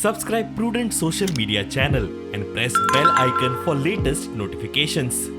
Subscribe Prudent social media channel and press bell icon for latest notifications.